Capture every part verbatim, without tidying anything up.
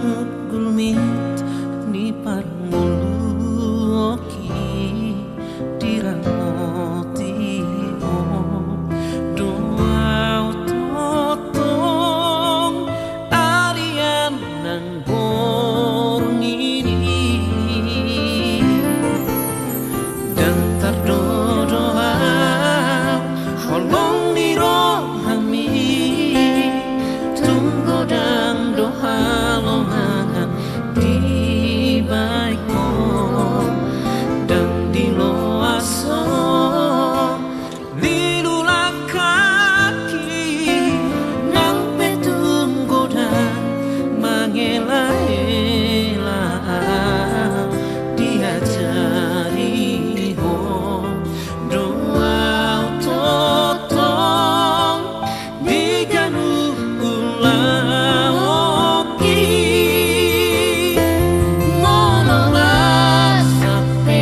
Gulmit ni parngoluonki diramoti Ho, do Au tongtong arian nang borngin i. Ndang tardodo Au holong ni rohami, tung godang do halongangan dibahen Ho. Ndang diloas Ho lilu langkangki, nang pe tung godang mangelaela Au diajari Ho, do Au tongtong di ganup ulaonki. Molo las sampe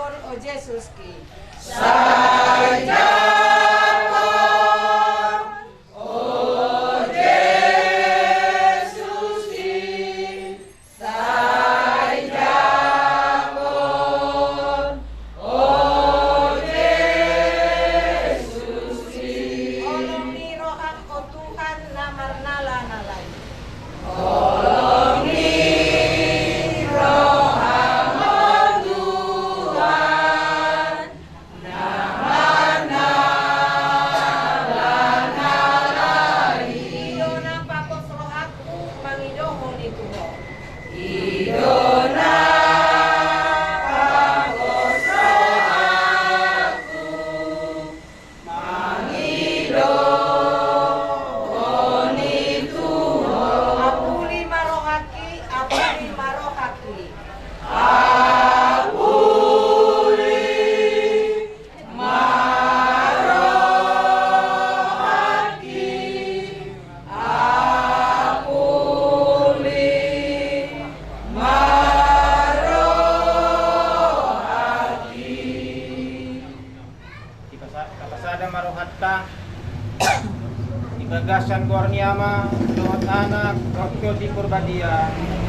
O Jesuski. Sai jangkon, o Jesuski. Sai jangkon, o Jesuski. Holong ni roham, o Tuhan na marnala-nala i. Holong ni roham, o Tuhan, na marnala-nala i. I do na papos rohangku mangido Ho ni tu Ho. I do na papos rohangku mangido Ho ni tu Ho. Apuli ma rohangki, apuli ma rohangki. Apuli ma rohangki, apuli ma rohangki. Dipasa-, tapasada ma rohanta di bagasan goar ni Ama dohot Anak dohot Tondi Porbadia. Amin.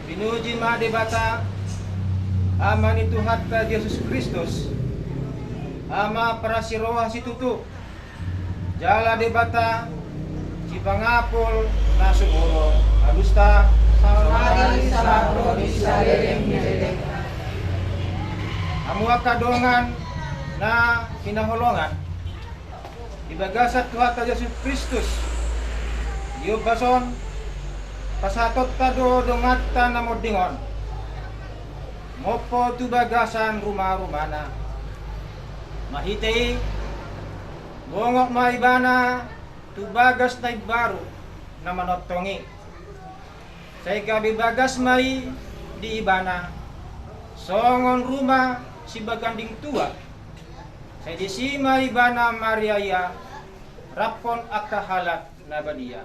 Pinuji ma Debata, Ama ni Tuhanta Jesus Kristus, Ama parasi roha situtu, jala Debata sipangapul na sumurung alusta, saonari sahat ro di saleleng ni lelengna. Hamu angka dongan na hinaholongan di bagasan Tuhanta Jesus Kristus, di ombas on pasahatonta do donganta na monding on mompo tu bagasan ruma-rumana. Marhite i, bongot ma ibana tu bagas na imbaru na manongtong i. Sai gabe bagas ma i di ibana, songon ruma sibaganding tua. Sai disi ma ibana mariaia, raphon angka halak na badia.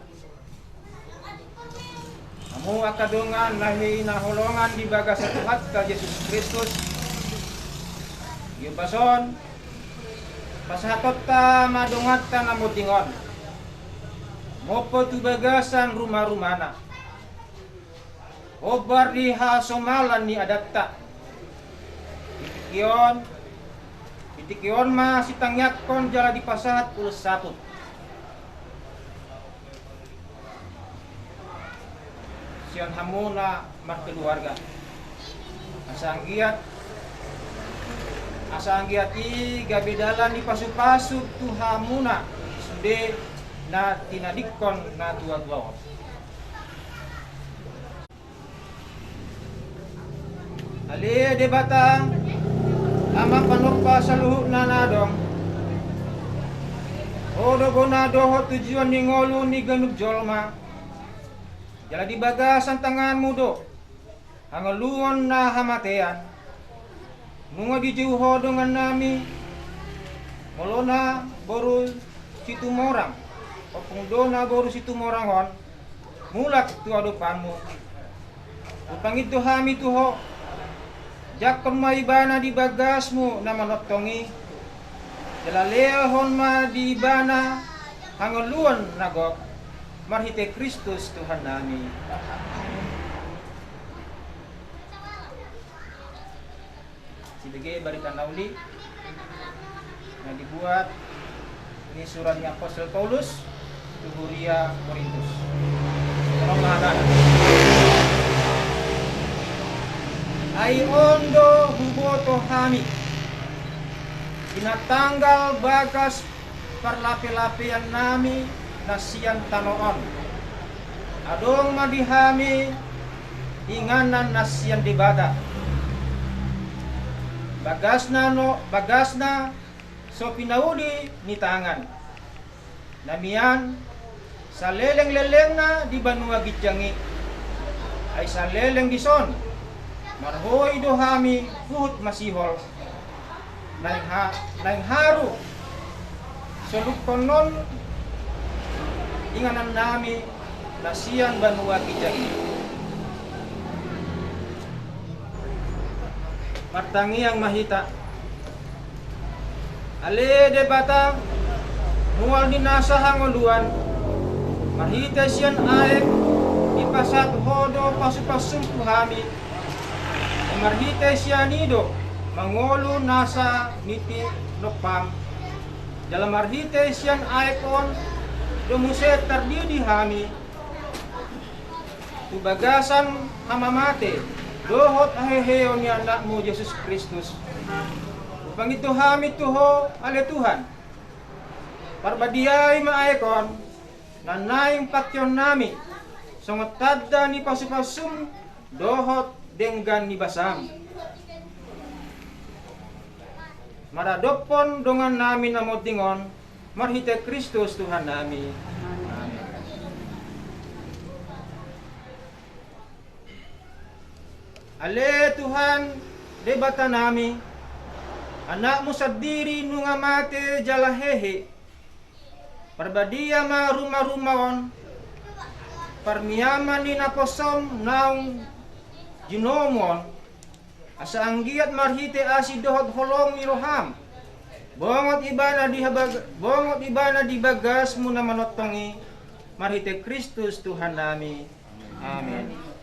Hamu angka dongan na hinaholongan di bagasan Tuhanta Jesus Kristus, di ombas on pasahatonta ma donganta na monding on mompo tu bagasan ruma-rumana, hombar di hasomalan ni adatta. Di tingki on, di tingki on ma sitangiangkon jala dipasahat ulos saput sian hamu na markeluarga. Asa anggiat, asa anggiat i gabe dalan ni pasu-pasu tu hamuna sude na tinadingkon na tua-tua on. Ale Debata, Ama panompa saluhutna na adong, Ho do gona dohot tujuan ni ngolu ni ganup jolma. Jala di bagasan tanganmu do hangoluan na hamatean. Nunga dijou Ho dongannami, molo na boru Situmorang, ompung do na boru Situmorang on mulak tu adopanmu. Hupangido hami tu Ho, jangkon ma ibana di bagasmu na manongtong i, jala lehon ma di ibana hangoluan na gok, marhite Kristus Tuhannami. Sibege barita na uli na dibuat ni surat ni apostel Paulus tu huria Korintus. Ai on do huboto hami, di na tanggal bagas parlape-lapeannami na sian tano on, adong ma di hami inganan na sian Debata, bagasna no, bagasna so pinauli ni tangan. Na mian saleleng-lelengna di banua ginjang i. Ai saleleng dison marhoi do hami huhut masihol. Naeng ha-, naeng haru solungkonon inganannami na sian banua ginjang i. Martangiang ma hita. Ale Debata, mual ni nasa hangoluan, marhite sian aek dipasahat Ho do pasupasum tu hami. Marhite sian i do mangolu nasa ni tinompam. Jala marhite sian aek on do muse tardidi hami tu bagasan hamamate dohot haheheon ni Anakmu Jesus Kristus. Hupangido hami tu Ho, ale Tuhan, parbadiai ma aek on, na naeng pangkeon nami songon tanda ni pasupasum dohot denggan ni basam, maradophon dongan nami na monding on, marhite Kristus Tuhan nami. Amen. Ale Tuhan, Debata nami, Anakmu sandiri nunga mate jala hehe. Parbadia ma rumaruma on, parmiaman ni naposom naung jinomu on, asa anggiat marhite asi dohot holong ni roham, bongot ibana di habag-, bongot ibana di bagasmu na manongtong i, marhite Kristus Tuhan nami. Amen.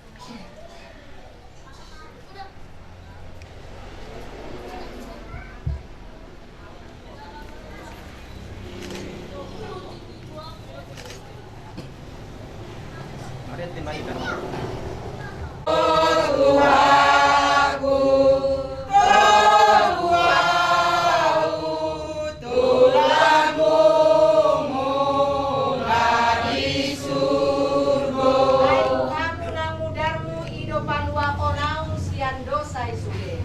Ai Tuhan, mudarmu i do paluahon au sian dosa i sude.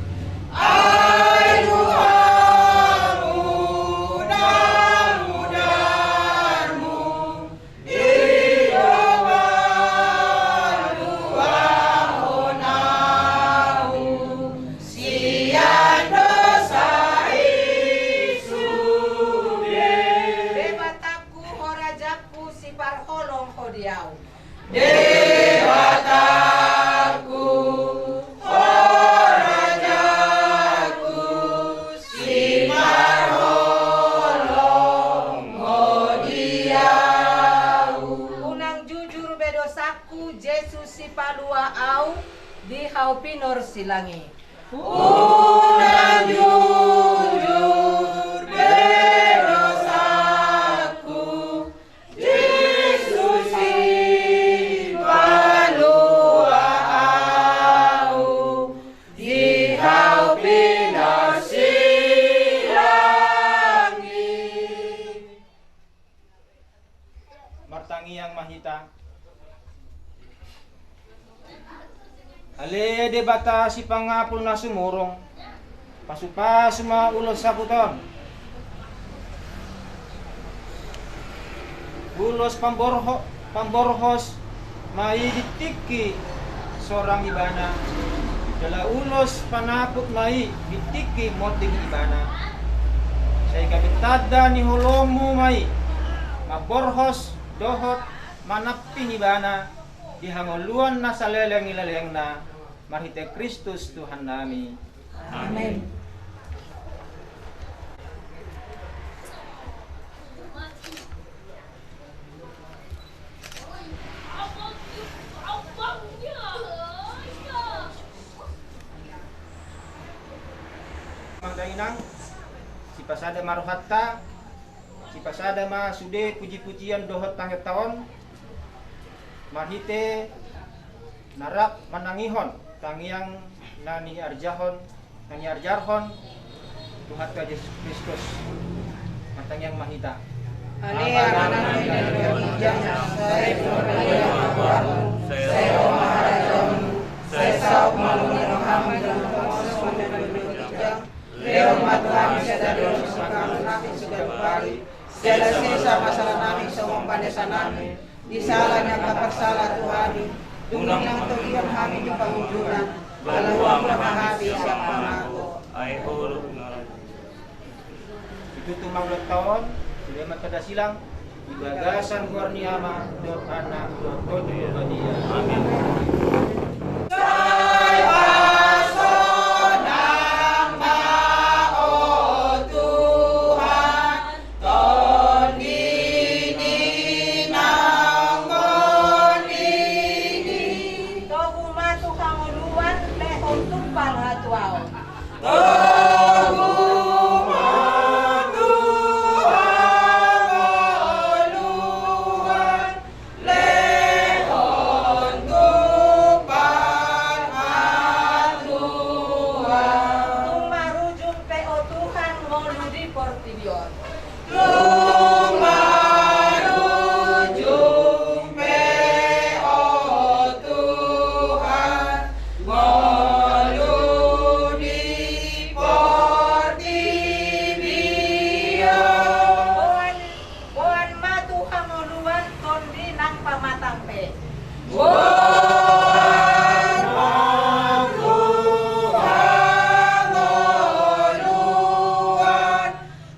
Ai Tuhan, mudarmu i do paluahon au sian dosa i sude. Debatangku, ho rajangku, siparholong ho di au. Debatangku, ho rajangku, siparholong ho di au. Unang jujur be dosangku, Jesus sipalua au, di hau pinarsilang i. Unang jujur be dosangku, Jesus sipalua au, di hau pinarsilang i. Martangiang ma hita. Ale Debata sipangapul na sumurung, pasupasu ma ulos saput on. Ulos pamborho-, pamborhos ma i di tingki sorang ibana, jala ulos panaput ma i di tingki monding ibana. Sai gabe tanda ni holongmu ma i, mamborhos dohot manamping ibana di hangoluan na saleleng ni lelengna, marhite Kristus Tuhan nami. Amen. Amang dainang, sipasada ma rohanta, sipasada ma sude pujipujian dohot tangihonta on, marhite na rap manangihon tangiang na niarjahon, na niarjarhon Tuhanta Jesus Kristus. Martangiang ma hita. Ale Amanami na di ginjang, sai pinarbadia ma goarmu, sai ro ma harajaonmu, sai saut ma lomo ni roham di banua on songon na di banua ginjang. Lehon ma tu hami sadari on hapanganon nami siganup ari, jala sesa ma salanami songon panesanami di sala ni angka parsala tu hami, dung unang togihon hami di pangunjunan, jala unduk ma hami sian pangago. Ai Ho do. Itu tumang dohot on, sude ma tanda silang, di bagasan goar ni Ama, dohot Anak, dohot Tondi Porbadia. Amin. Sai pasona Boan ma tu hangoluan,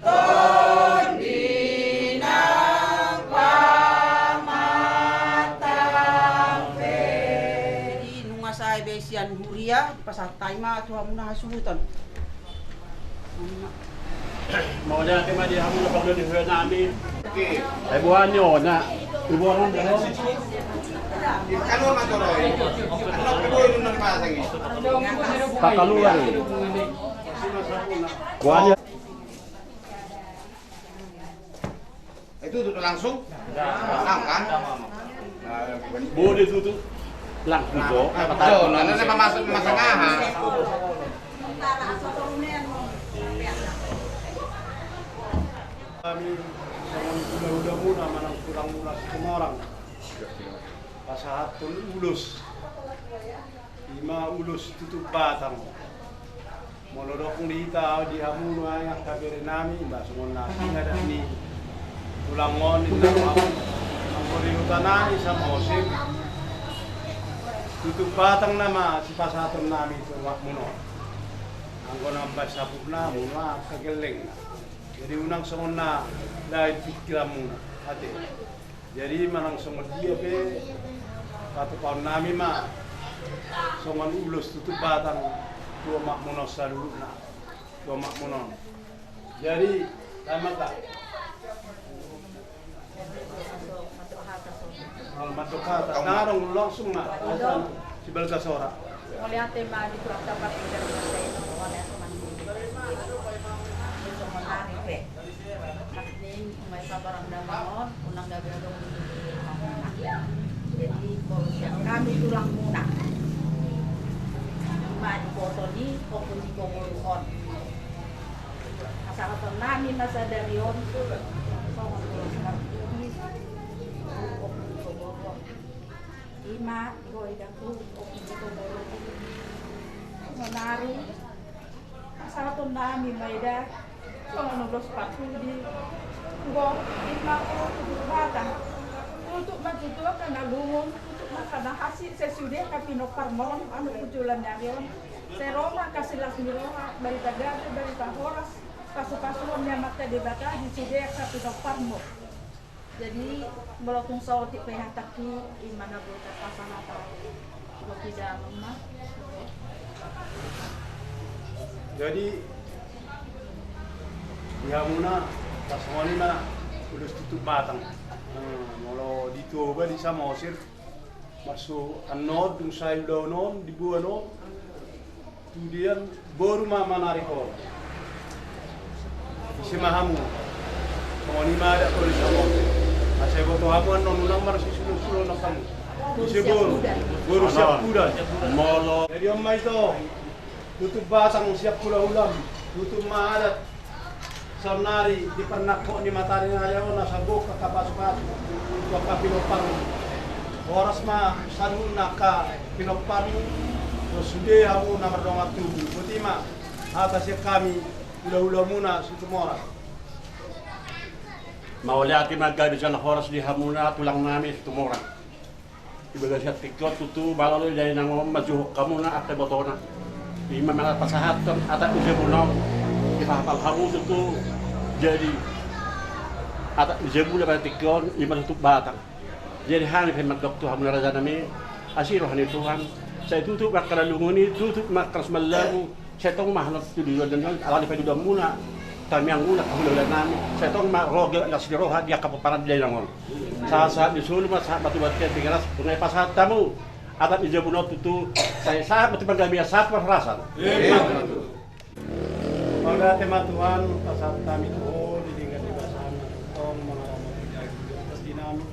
Tondi nang pamatang pe. Jadi nunga sae be sian huria, dipasahat hami ma tu hamuna hasuhuton. Mauliate ma di hamuna pangula ni huria nami. Ai boan ni ona. Iboan on. Kaluar ma tu roi. Anak kedua itu nang pasang i. Pakaluar i. Boan ni. Itu tutu langsung? Langsung kan? Boleh tutu. Langsung jo. Nah, langsung jo. Nah, nanti masuk, masuk aha? Hami songon hulahula muna manang tulang muna Situmorang. Pasahathon ulos. Ima ulos tutup batang. Molo dok ni hita di hamu nuaeng angka bere nami, ba songon na pinadok ni tulang on, ninna rohamu, anggo di huta nami Samosir, tutup batang nama sipasahaton nami tu omakmuna on. Anggo na mambahen saputna, muna angka gellengna. Jadi unang songon na lain pikiranmuna. Ate. Jadi manang songon dia pe patupaon nami ma songon ulos tutup batang tu omakmuna on saluhutna, tu omakmuna on. Jadi, tahe ma ta. Mandok hata, ndang adong, langsung ma. Sibalga sora. Mauliate ma di Tuhan Bapa, Ina, Tuhan Debata, Tuhan Inang. Di songon ari pe. Ning, nunga dipatorang damang on, unang gabe adong di rumah. Jadi, molo sian hami tulang muna. Ima diboto ni, ompung ni boru on. Pasahaton nami ma sadari on. Songon ulos parpudi. Ompung ni boru on. Ima, boi daku, ompung ni boru on. Sonari. Pasahaton nami ma i da, songon ulos parpudi. Bo, ima ho tutup batang. Tutup ma tutu angka na lungun, tutup ma angka na hansit, sai sude angka pinomparmon, anu, tu joloan ni ari on. Sai ro ma angka silas ni roha, barita gabe, barita horas, pasupasuon ni Amanta Debata, di sude angka pinomparmon. Jadi, molo tung saotik pe hatangki, ima na boi tarpasahat. Boti damang ma. Jadi, di hamuna, pas songon i ma, ulos tutup batang. Nah, molo di Toba di Samosir, marsuo annon, dung sae ulaon on, diboan on. Tudian boru ma manarik on. Ise ma hamu? Songon i ma adat on di Samosir. Asa iboto hamu annon, unang marsisulon-sulon hamu. Ise boru? Boru Siampudan. Molo. Jadi on ma ito. Tutup batang sian hulahulam. Tutup ma adat. Saonnari di parnangkok ni mataniari on asa gok angka pasupasu tu angka pinompar. Horas ma saluhutna angka pinomparmu, ro sude hamu na mardongan tubu. Boti ma hata sian hami hulahulamuna Situmorang. Mauliate ma gabe jala horas di hamuna tulang nami Situmorang. Di bagasan tingki on tutu, malo do dainang on manjouhon hamuna angka ibotona. Ima marpasahathon adat ni jabuna on. Dipahapal hamu tutu. Jadi adat ni jabuna pada tingki on, ima tutup batang. Jadi hami pe mandok tu hamuna rajanami, asi roha ni Tuhan. Sai tutup ma angka na lungun i, tutup ma angka na sumallabu. Sai tong ma hanon tu dudon on, alani paduduanmuna, tamiangmuna, hulahulanami. Sai tong ma ro las ni roha di angka pomparan di dainang on. Sahat-sahat ni solu ma, sahat ma tu bontean Tigaras, nunga dipasahat hamu adat ni jabuna on tutu, sai sahat ma tu panggabean, sahat ma tu parhorasan. Mauliate ma Tuhan, pasahat hami tu Ho di denggan ni basaM, tong mangaramoti daging dohot tondi nami.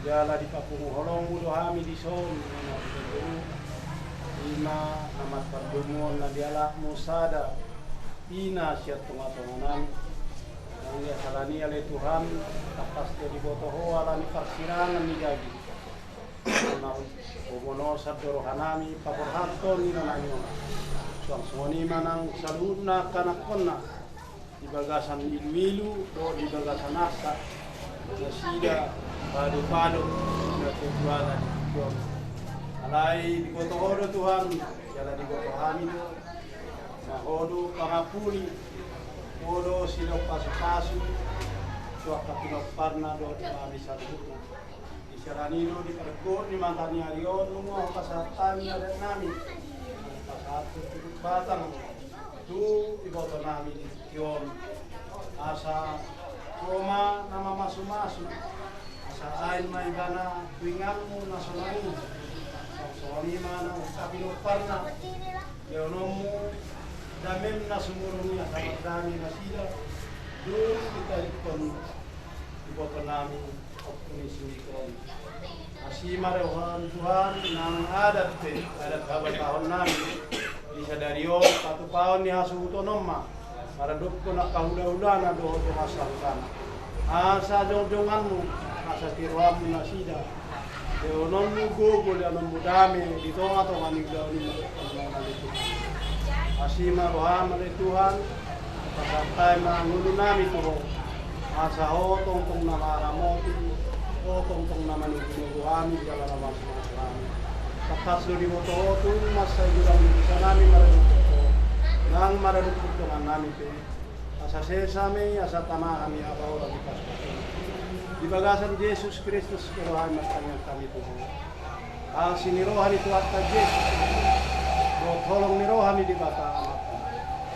Jala dipapungu holongMu do hami dison, ima na marpardomuan na dialapMu sada ina sian tongatonganami. Nang ia salani ale Tuhan, tangkas do diboto Ho alani parsirangan ni daging. Boan Ho sandok rohanami, paborhathon ina nami on. Suang songon i ma nang saluhutna angka anakkonna. Di bagasan iluilu dohot di bagasan arsak, nasida padopado, Tuhan, alai diboto Ho do Tuhan, jala diboto hami do. Na Ho do pangampuni, Ho do silehon pasupasu tu angka pinomparna dohot hami saluhutna. Di siala ni i do di pargok ni mataniari on nunga hupasahat hami adat nami, hupasahat tu Turpuk Batang, tu iboto nami di tingki on. Asa Ho ma na mamasumasu, asa ain ma ibana tu inganMu na sonang i. Songon i ma na angka pinomparna, lehononMu damem na sumurung i asa mardame nasida, dung ditadingkon iboto nami Ompu ni si Mika on. Asi ma rohaM Tuhan, nang adat pe, adat habatahon nami di sadari on, patupaon ni hasuhuton on ma, maradophon angka hulahulana dohot dongan sahutana. Asa jongjonganMu, asa tiroanMu nasida, lehononMu gogo, lehononMu dame di tongatonga ni ulaon i. Asi ma rohaM ale Tuhan, pasahat ma ngolunami tu Ho. Asa Ho tongtong na mangaramoti, Ho tongtong na manogunogu hami jala na mamasumasu hami. Tangkas do diboto Ho tung mansai godang di dosanami maradophon Ho, nang maradophon dongannami pe. Asa sesa ma i, asa tama hami habaoran di pasupasu. Di bagasan Jesus Kristus do hami martangiang hami tu Ho. Asi ni roha ni Tuhanta Jesus, dohot holong ni roha ni Debata Ama,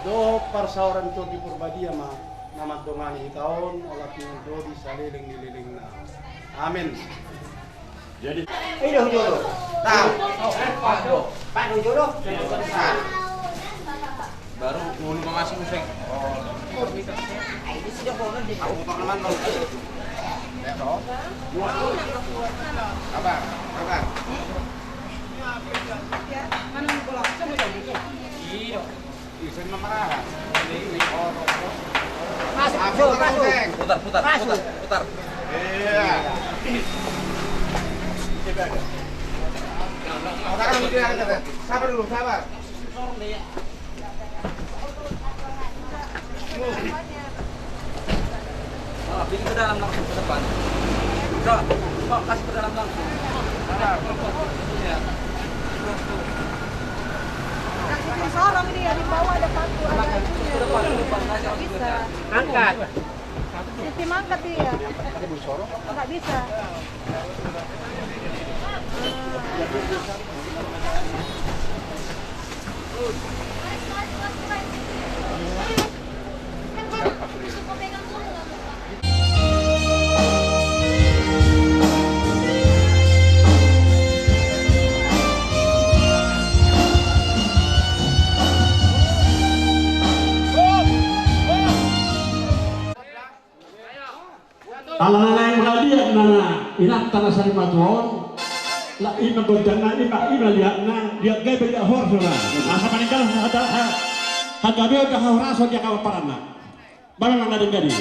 dohot parsaoran ni Tondi Parbadia ma na mandongani hita on, olat ni ro di saleleng ni lelengna. Amen. Jadi. Ini dah jolo. Tahu. Pak do jolo. Baru ngolu mamasuk musik. Aku motor teman lo. Sabar, sabar. Iya. Masuk, masuk, masuk. Putar, putar, putar, putar. Iya. Sabar dulu, sabar. Nah, bikin ke dalam langsung, ke depan. Udah, Pak, kasih ke dalam langsung. Nah, itu sorong ini, yang di bawah ada paku, ada itunya. Ke depan, ke depan, kasih ke depan. Nggak bisa. Angkat. Sisi mangkat dia. Nggak bisa. Ala na naeng radiat na inanta na sarimatua on, la ima gonjangna, ima, ima liatna, liat gabe liat horas do na. Asa maninggal hata, ha, hagabeon do hahorason di angka pomparanna. Baen ma na denggan i.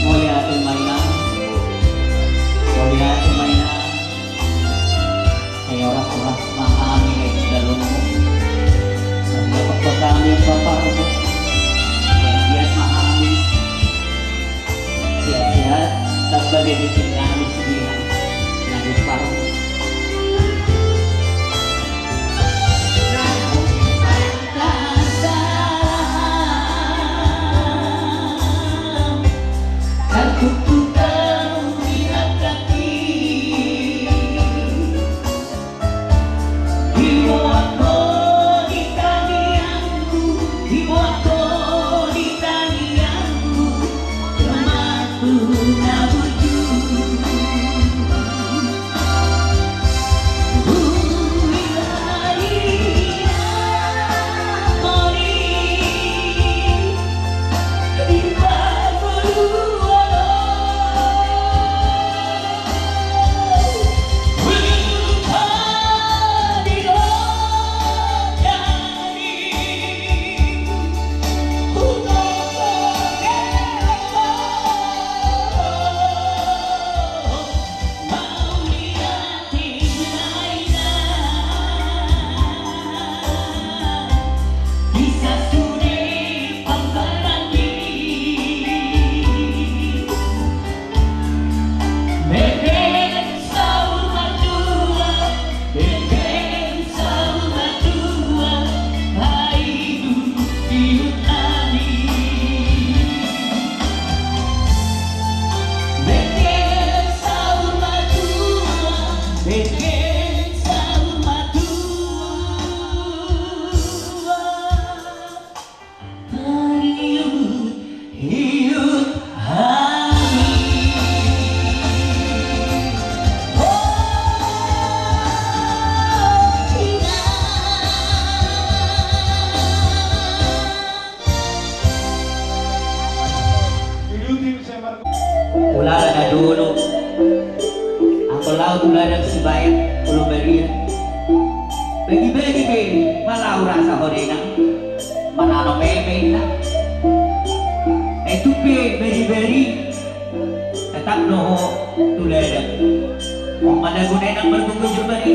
Mauliate ma inang, mauliate ma inang. Sai horas-horas ma hami na di dalanmu. Sai dapothon hami paparmu. Sai anggiat ma hami sehat-sehat, tamba gede hami sude na di parmu. Hulala na dolo, anggo laho tu ladang Sibaen, Ulu Baria, bagi-bagi pe ma laho rasa ho da inang. Manano meme inna. Ai tung pe beri-beri, tetap do ho tu ladang. Molo mandagu na inang margogo jolma i.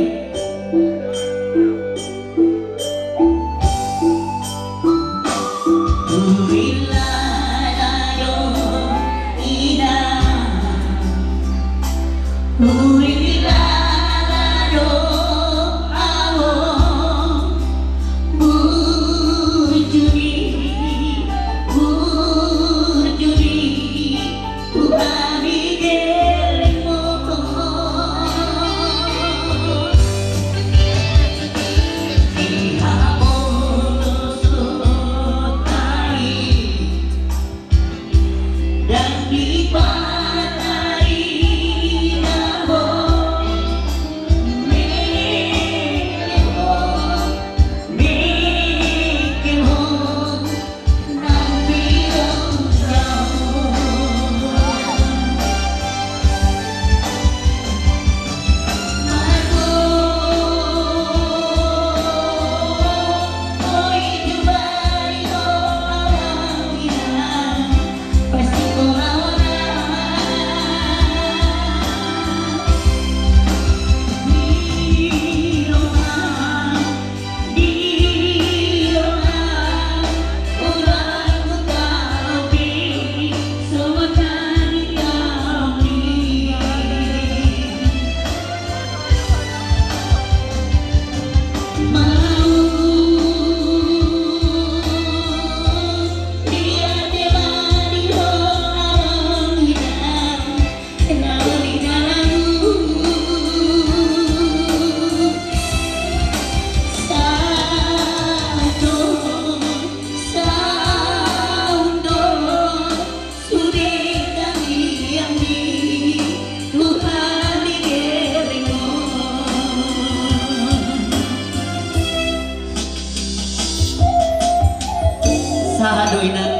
Sahat do inang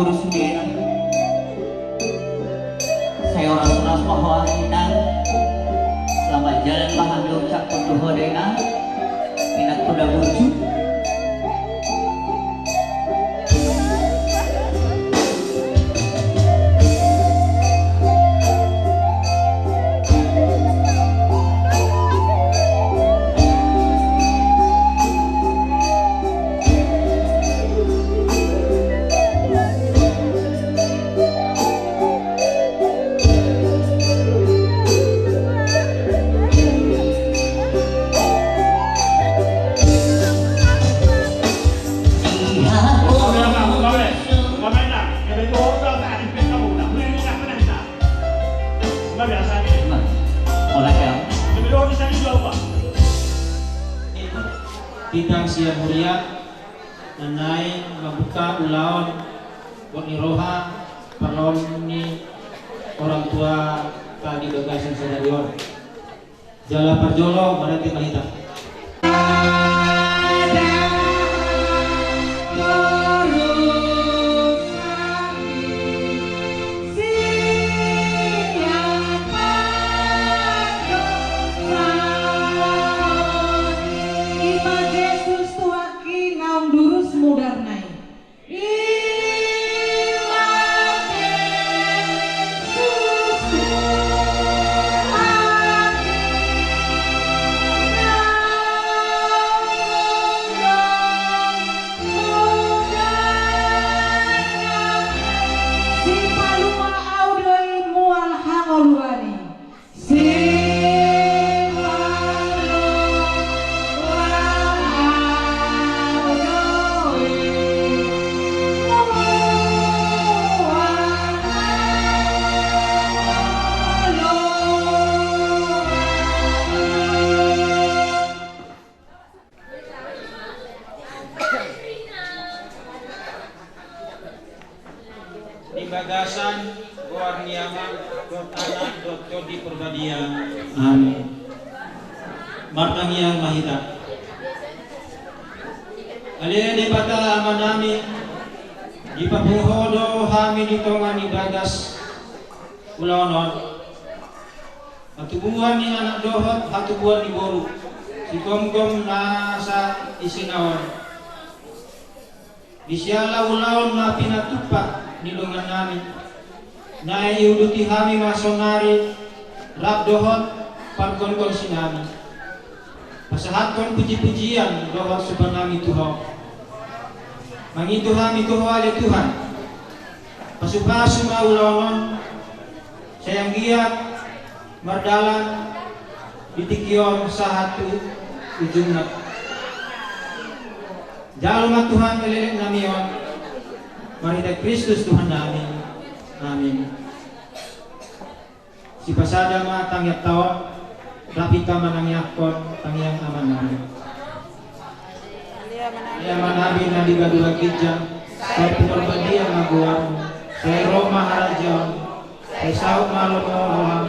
Sai horas-horas ma ho, Inang. Selamat jalan ma hami ucapkon tu ho, Inang. Inang Kuda Burju. Hita sian huria na naeng mambuka ulaon buat ni roha, parlaon ni orang tua ta di bagasan sadari on. Jala parjolo marende ma hita. Ima Jesus Tuhanki naung durus mudarna i. Sipaluah ahu do i mual hangoluan i. Di bagasan goar ni Ama dohot Anak dohot Tondi Porbadia. Amin. Martangiang ma hita. Ale Debata Amanami, dipapungu Ho do hami di tonga ni bagas ulaon on. Hatubuan ni anak dohot hatubuan ni boru, sigomgom nasa isina on. Di siala ulaon na pinatumpak ni dongannami, naeng iuduti hami ma saonari rap dohot pargongonsinami. Pasahathon pujipujian dohot sombannami tu Ho. Mangido hami tu Ho ale Tuhan. Pasupasu ma ulaon on, sai anggiat mardalan di tingki on sahat tu ujungna. Jalo ma Tuhan eleleknami on, marhite Kristus Tuhannami. Amin. Sipasada ma tangiangta on, rap hita manangiangkon tangiang Amanami. Ale Amanami na di banua ginjang, sai pinarbadia ma goarmu, sai ro ma harajaonmu, sai saut ma lomo ni roham.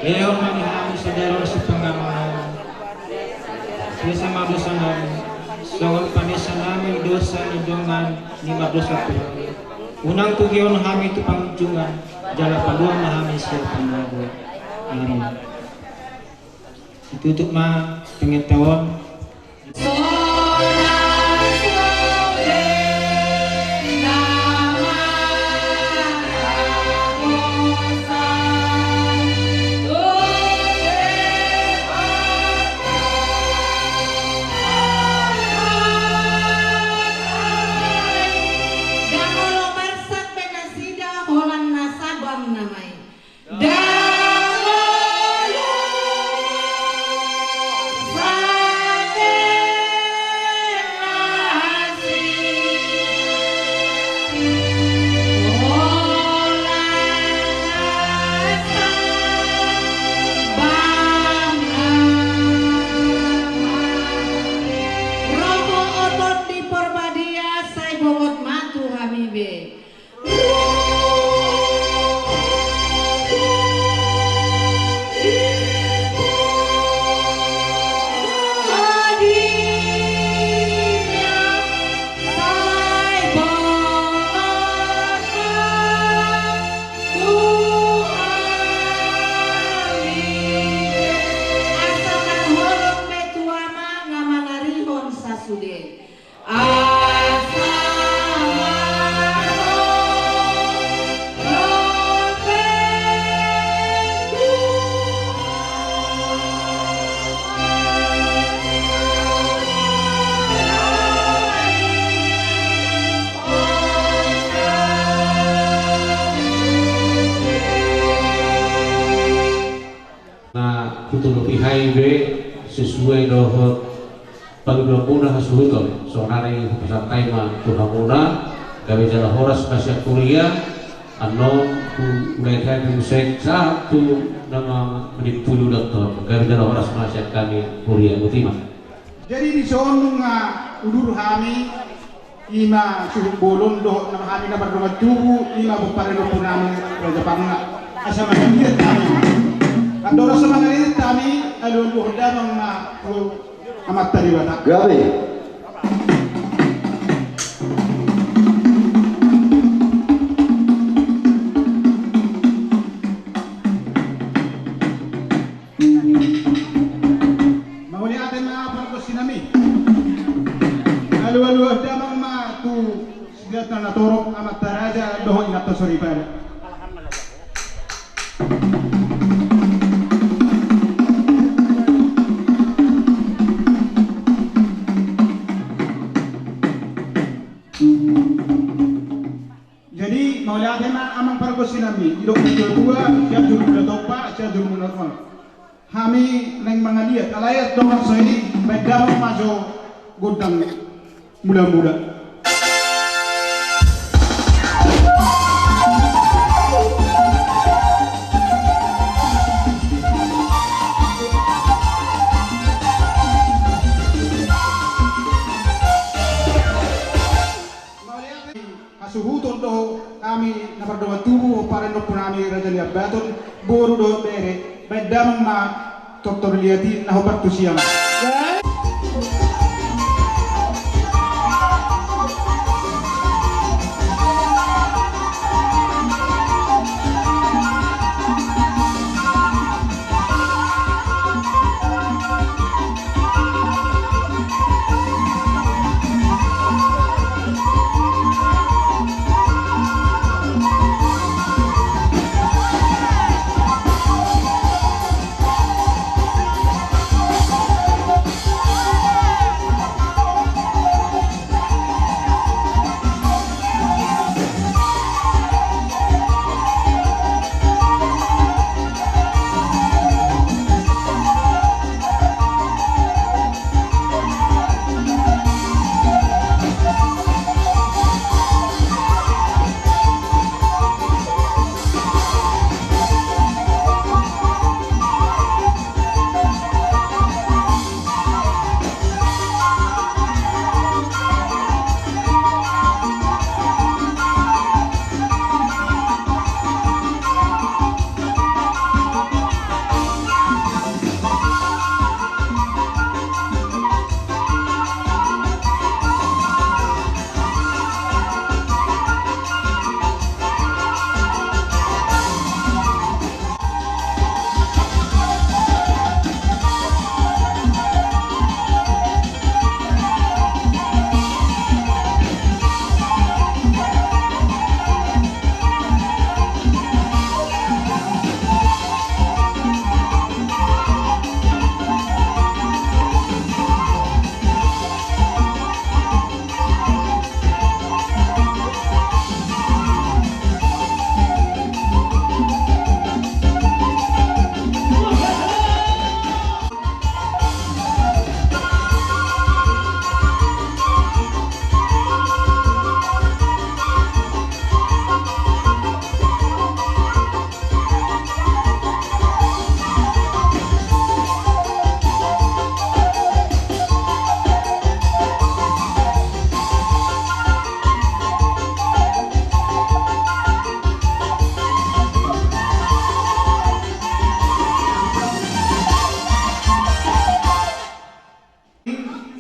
Lehon ma di hami sadari on sipangamaon. Sesa ma dosanami, songon panesanami dosa ni dongan ni mardosa tu hami. Unang togihon hami tu pangunjunan, jala palua ma hami sian pangago. Amin. Ditutup ma tangiangta on. Ndang olo marsak be nasida holan na sabam nama i. Ndang olo marsak be nasida holan na sabam nama i. Roha ni Tondi Porbadia sai bongot ma tu hami be. Tutu pihai be sesuai dohot pangidoanmuna hasuhuton, sonari pasahat hami ma tu hamuna, gabe jala horas ma sian huria, annon tu ulai hami musik sahat tu nama menimpuli ulang tahun, gabe jala horas ma sian hami huria, botima. Jadi dison nunga udur hami, ima suhut bolon dohot nama hami na mardongan tubu, ima pomparan ni ompunami Raja Panggak. Asa mangaliat hami. Andorang so mangaliat hami, alualuhon damang ma tu Amanta Debata. Gabe. Mauliate ma pargonsinami. Alualuhon damang ma tu sude na torop, amanta raja dohot inanta soripada. Jadi mauliate ma amang pargonsinami, didok ni natuatua, sian jolmuna tompa, sian jolmuna tompa. Hami naeng mangaliat, alai antong so i, baen damang ma jo gondang mulamula. Mauliate. Hasuhuton do hami na mardongan tubu, pomparan ni ompunami Raja Liabaton, boru dohot bere, baen damang ma tortor liat i na hombar tu sian.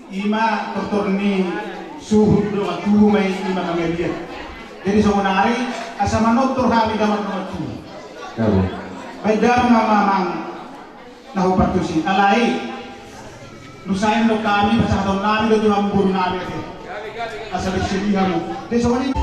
Ima tortor ni suhut dongan tubu ma i, ima mangaliat. Jadi songon ari asa manortor hami damang dongan tubu. Baen damang ma amang na hombar tusi. Alai nusa i do hami, pasahaton nami do tu hamu boru nami ate. Asa bersedia hamu. Jadi songon i.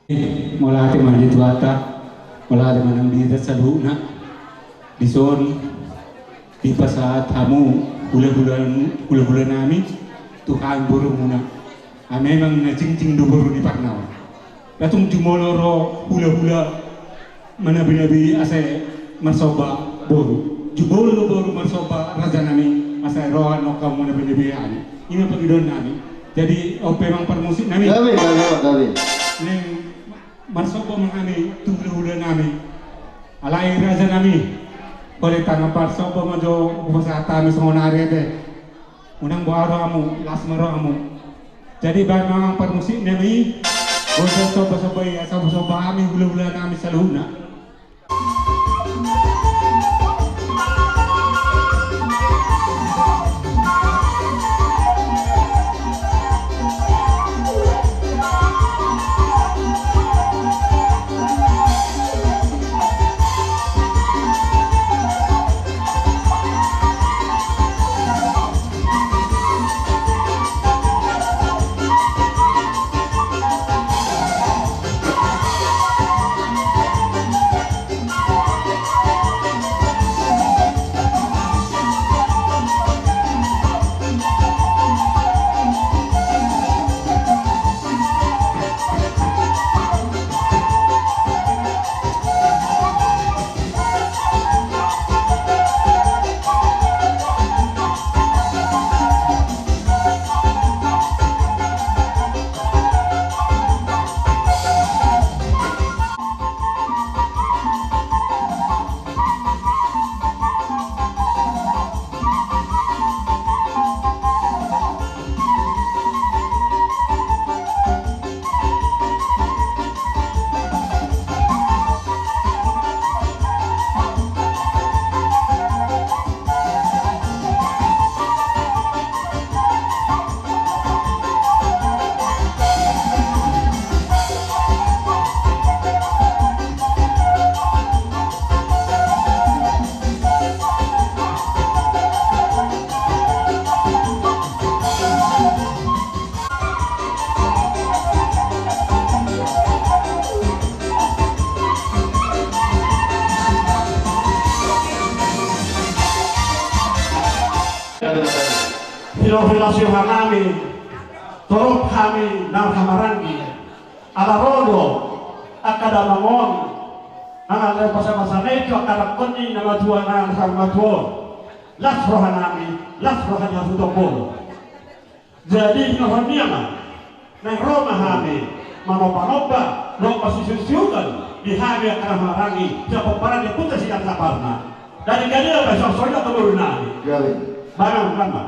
Mauliate ma di Tuhanta, mauliate ma di hita saluhutna. Dison dipasahat hamu hula-hula, hula-hulanami tu hami borumuna. Ai memang na jingjing do boru ni parnaon. Latung jumolo ro hula-hula manabi-nabi asa marsomba boru. Jumolo boru marsomba rajanami asa ro annon hamu manabi-nabi hami. I ma pangidoannami. Jadi on pe amang parmusiknami. Gabe, gabe, gabe. Naeng marsomba ma hami tu hula-hulanami. Alai rajanami, holan tangan parsomba ma jo hupasahat hami songon ari ate. Unang boha rohamu, las ma rohamu. Jadi baen ma amang parmusiknami, gabe somba-somba i asa somba hami hula-hulanami saluhutna. Hilas-hilas rohanami, torop hami na marhahamaranggi. Ala ro do angka damang on, na laho pasahat-pasahat i tu angka rangkon ni na matua, na saur matua on. Las rohanami, las roha ni hasuhuton bolon. Jadi, na hon ni ama, naeng ro ma hami manomba-nomba dohot pasisiutsiuton di hami angka na marhahamaranggi, sian pomparan ni Ompunta Sianjur Parna. Jadi, gabe ma songon i do, boru nami. Gabe. Baen ma, baen ma.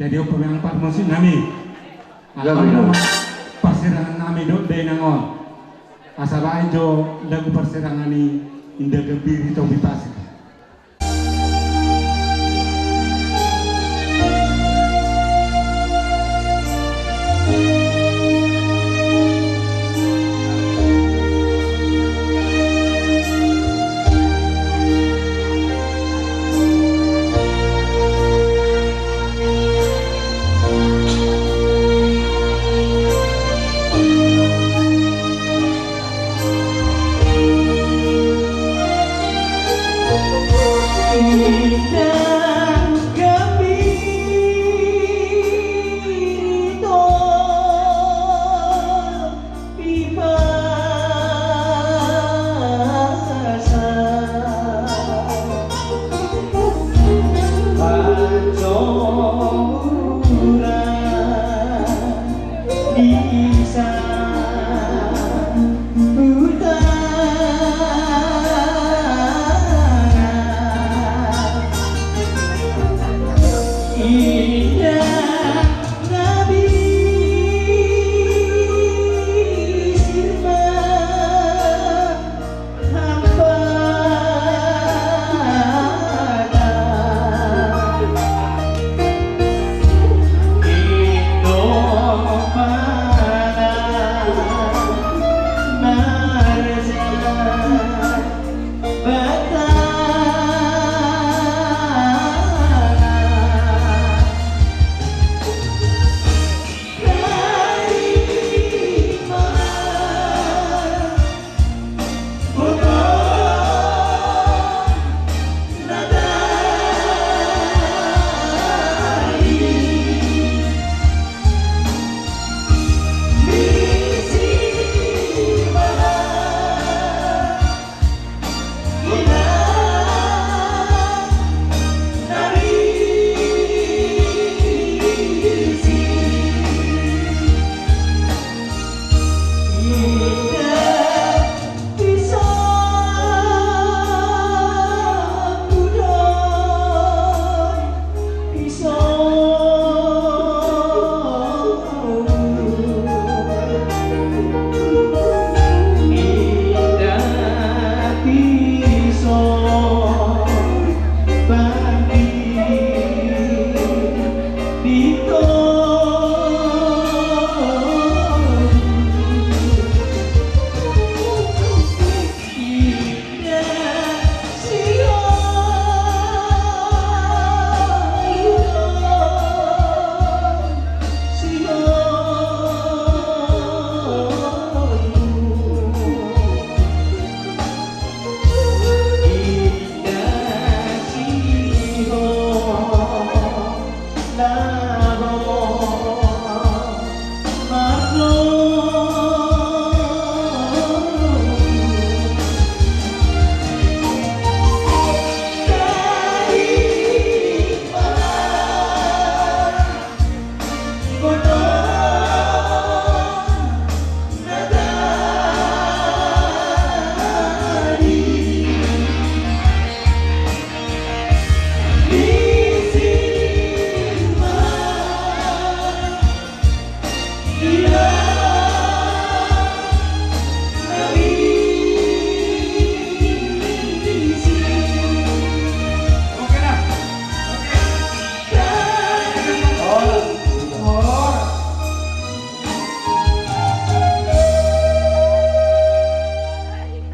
Jadi, opa memang parmusik nami. Gabe, gabe. Parsirangan nami dohot dainang on. Asa baen jo lagu parsirangan i, Indah Gambiri Topi Pasir.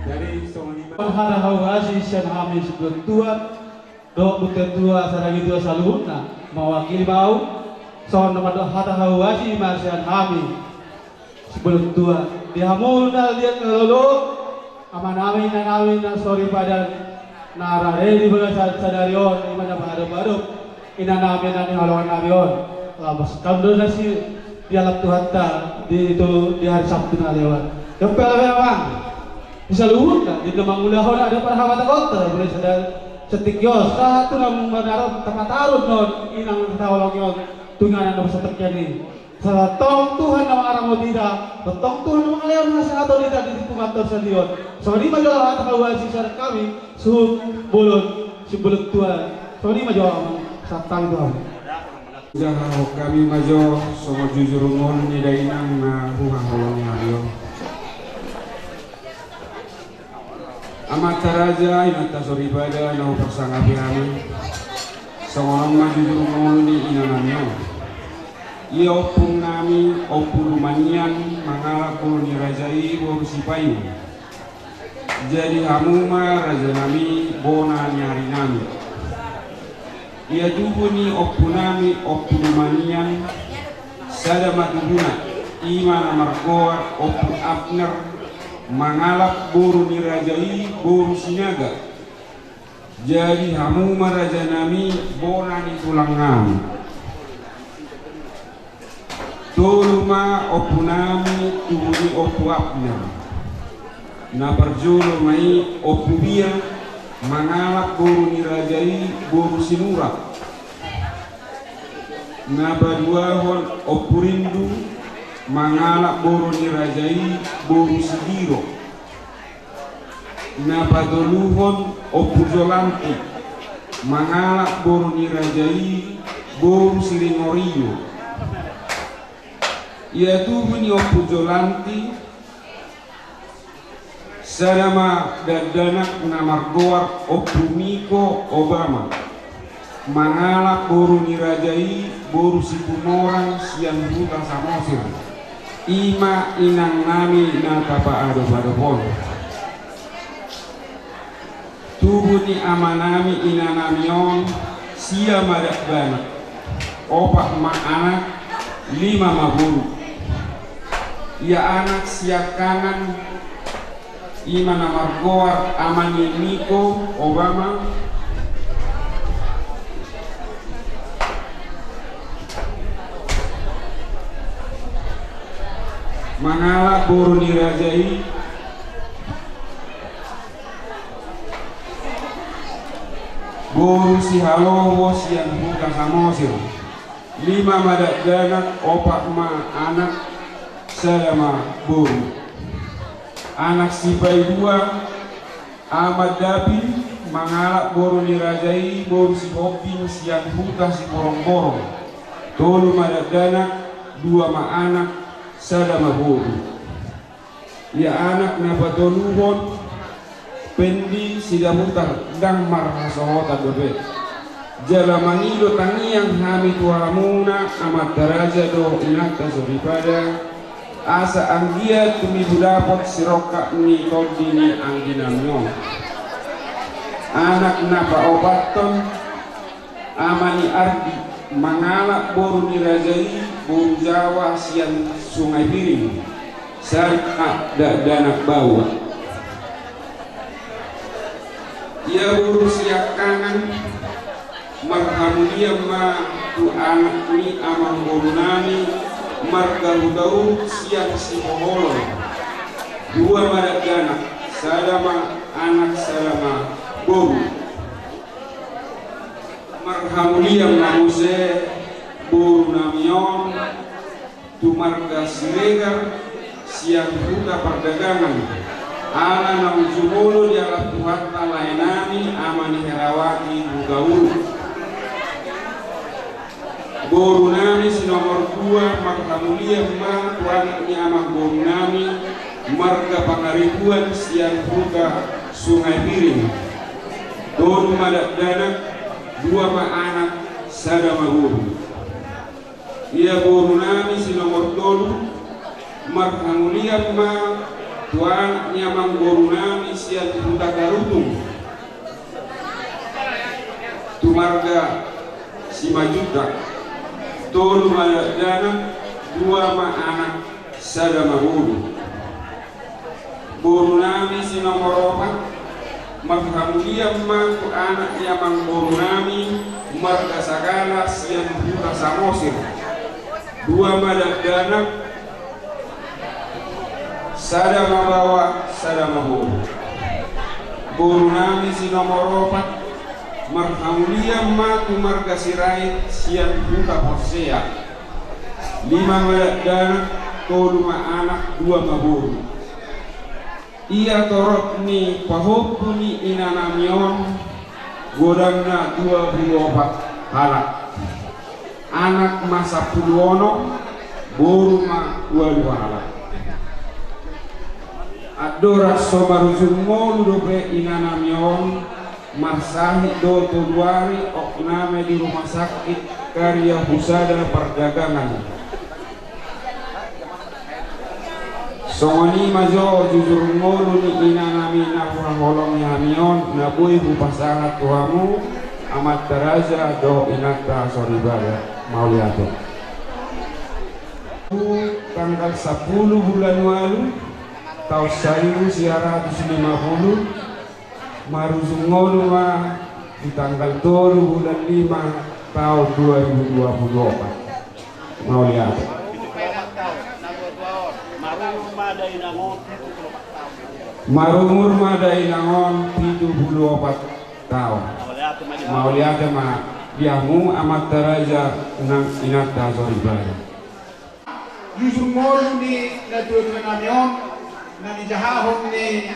Jadi, songon i ma hata hau asi sian hami sibuat tua dohot buat tua, saragi tua saluhutna, mawakili ma au, songon na mandok hata hau asi ma sian hami sibuat tua. Di hamu na liat na lolo, amanami, inanami na soripada na rade di bagasan sadari on, i ma na paadop-adop inanami na nihaholonganami on. Laos kam do na si dialap Tuhanta di tu di hari Sabtu na lewat. Dope ala memang di saluhutna di na mangulahon adat parhamateonta, mulai sadari satingki on sahat tu na manaron tapataron non inang taholongi on tu inganan na masa tingki i. Sai tongtong Tuhan na mangaramoti hita, tongtong Tuhan na mangalehon hasehaton tu hita di tingki on sadia on. Songon i ma jolo hata hau asi sian hami suhut bolon sibuat tua. Songon i ma jolo, amang, sahat hami tu hamu. Jahahon hami ma jo songon jujur ngolu ni dainang na huhaholongi hami on. Amanta raja, inanta soripada na huparsangapi hami, songon on ma jujur ngolu ni inanami on. Ia ompunami, Ompu Lumanian, mangalap boru ni raja i boru Sipayung. Jadi hamu ma rajanami, bona ni arinami. Ia tubu ni ompunami, Ompu Lumanian, sada ma tubuna, i ma na margoar Ompu Abner, mangalap boru ni raja i boru Sinaga. Jadi hamu ma rajanami, bona ni tulangnami. Tolu ma ompunami, tubu ni Ompu Abner. Na parjolo ma i Ompu Bia, mangalap boru ni raja i boru Sinurat. Na paduahon Ompu Rindu, mangalap boru ni raja i boru Sidiro. Na patoluhon Ompu Jolanti, mangalap boru ni raja i boru Siringoringo. Ia tubu ni Ompu Jolanti, sada ma dakdanak na margoar Ompu Miko Obama, mangalap boru ni raja i boru Situmorang sian huta Samosir. I ma inangnami na tapaadop-adop on. Tubu ni amanami inanami on, sia ma dakdanak, opat ma anak, lima ma boru. Ia anak siangkangan, i ma na margoar ama ni Miko Obama, mangalap boru ni raja i boru Sihaloho sian huta Samosir. Lima ma dakdanak, opat ma anak, sada ma boru. Anak sipaidua, ama Dapin, mangalap boru ni raja i boru Sihombing sian huta Siporongporong. Tolu ma dakdanak, dua ma anak, sada ma boru. Ia anak na patoluhon, Pendi Sidabutar, ndang marhasohotan dope. Jala mangido tangiang hami tu hamuna, amanta raja dohot inanta soripada, asa anggiat tumibu dapot sirongkap ni tondi ni angginami on. Anak na paopathon, ama ni Ardi, mangalap boru ni raja i boru Jawa sian Sungai Piring, sada dakdanak baoa. Ia boru siangkangan, marhamulian ma tu anak ni amangborunami marga Hutauruk sian Sihoholo. Dua ma dakdanak, sada ma anak, sada ma boru. Marhamulian ma muse borunami on tu marga Siregar sian huta Pardagangan, ala naung jumolo dialap Tuhanta laenami ama ni Herawati Hutauruk. Borunami si nomor dua, marhamulian ma tu anak ni amangborunami marga Pangaribuan sian huta Sungai Piring. Tolu ma dakdanak, dua ma anak, sada ma boru. Ia borunami si nomor tolu, marhamulian ma tu anak ni amangborunami sian huta Tarutung, tu marga Simanjuntak. Tolu ma dakdanak, dua ma anak, sada ma boru. Borunami si nomor opat, marhamulian ma tu anak ni amangborunami marga Sagala sian huta Samosir. Dua ma dakdanak, sada ma baoa, sada ma boru. Borunami si nomor opat, marhamulian ma tu marga Sirait sian huta Porsea. Lima ma dakdanak, tolu ma anak, dua ma boru. Ia torop ni pahompu ni inanami on, godangna dua pulu opat halak. Anak ma sampulu onom, boru ma ualu halak. Andorang so marujung ngolu dope inanami on, marsahit do tolu ari oknami di rumah sakit Karya Husada Pardagangan. Songon i ma jo jujur ngolu ni inanami na huhaholongi hami on, na boi hupasahat tu hamu amanta raja dohot inanta soripada. Mauliate. Tanggal sampulu bulan ualu, taon saribu sia ratus lima pulu, marujung ngolu ma di tanggal tolu bulan lima taon dua ribu dua pulu opat. Mauliate. Marumur ma dainang on pitu pulu opat taon. Mauliate ma di hamu amanta raja nang inanta soripada. Jujur ngolu ni natuatua nami on, na nijahahon ni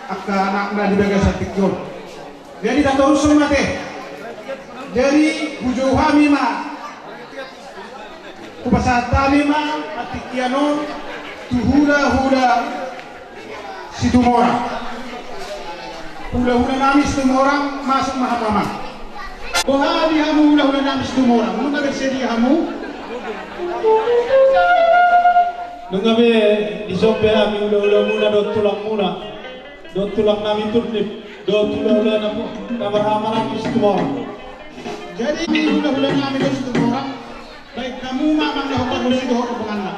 angka anakna di bagasan tingki on. Jadi tatorushon ma ate. Jadi hujou hami ma, hupasahat hami ma tingki on tu hulahula Situmorang. Hulahula nami Situmorang, masuk ma hamu amang. Boha di hamu hulahula nami Situmorang, nunga bersedia hamu? Nunga be, dison be hami hulahula muna dohot tulang muna, dohot tulang nami Turnip, dohot hulahula na marhamaranggi Situmorang. Jadi hulahula nami dohot Situmorang, baen hamu ma amang na huparhon dohot rombonganna.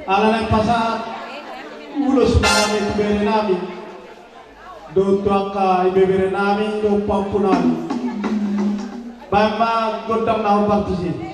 Ala naeng pasahat ulos ma hami tu bere nami dohot tu angka ibebere nami dohot pahompu nami. Baen ma gondang na hombar tusi.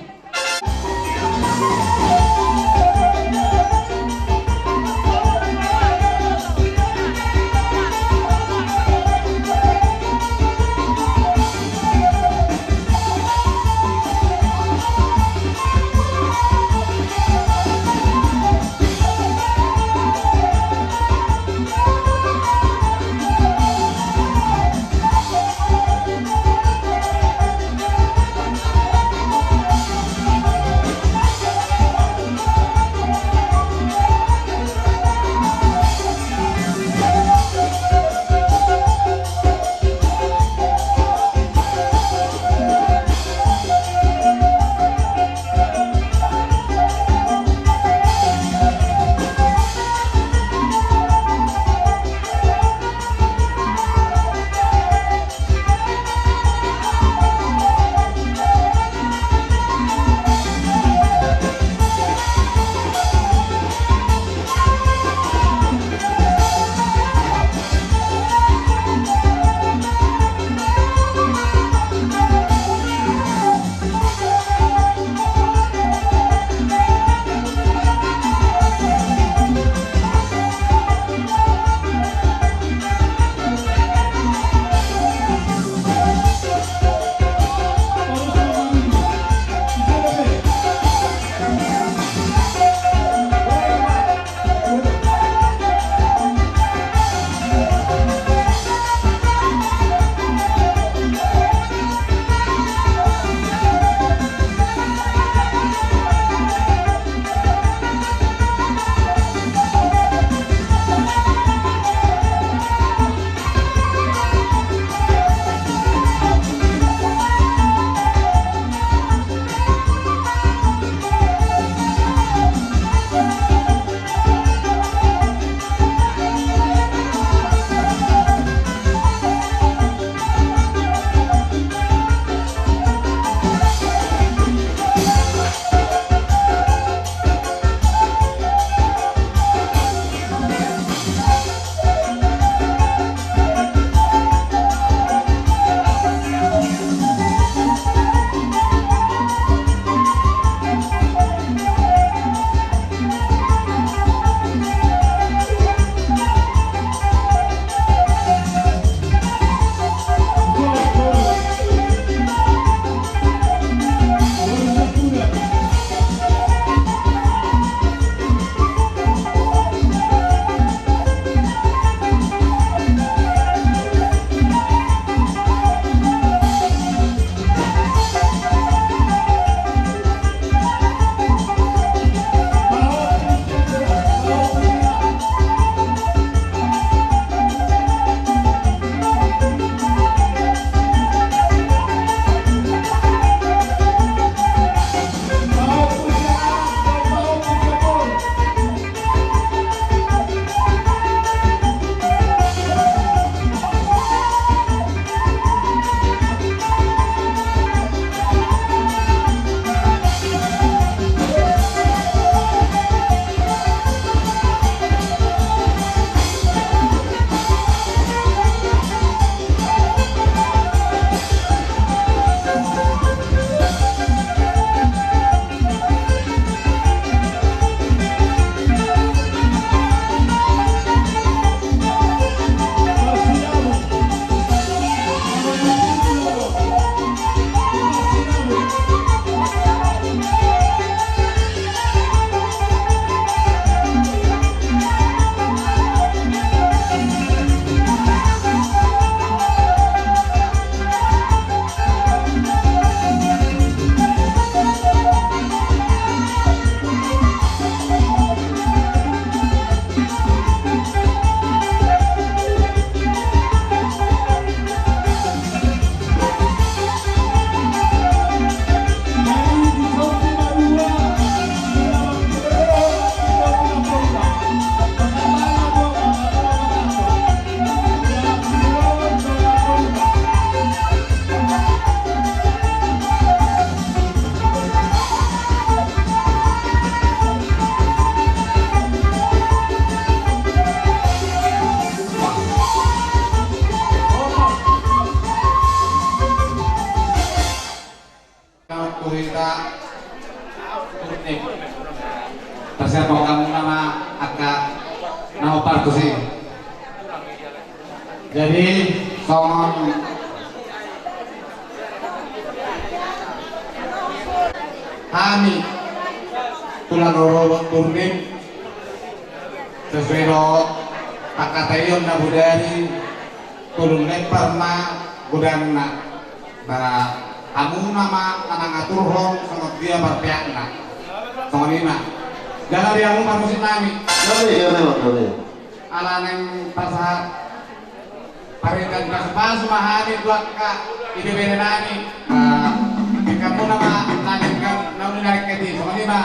Jadi songon hami tulang rorobot Turnip, sesuai dohot pangkataion na bodari, tolu lempar ma godangna. Ba hamuna ma na mangaturhon songon dia parpeakna. Songon i ma. Jala di hamu parmusik nami. Gabe, gabe, gabe. Ala naeng pasahat parindahan pasupasu ma hami tu angka ibebere nami. Ba di hamuna ma na denggan naung dinarik hati. Songon i ma.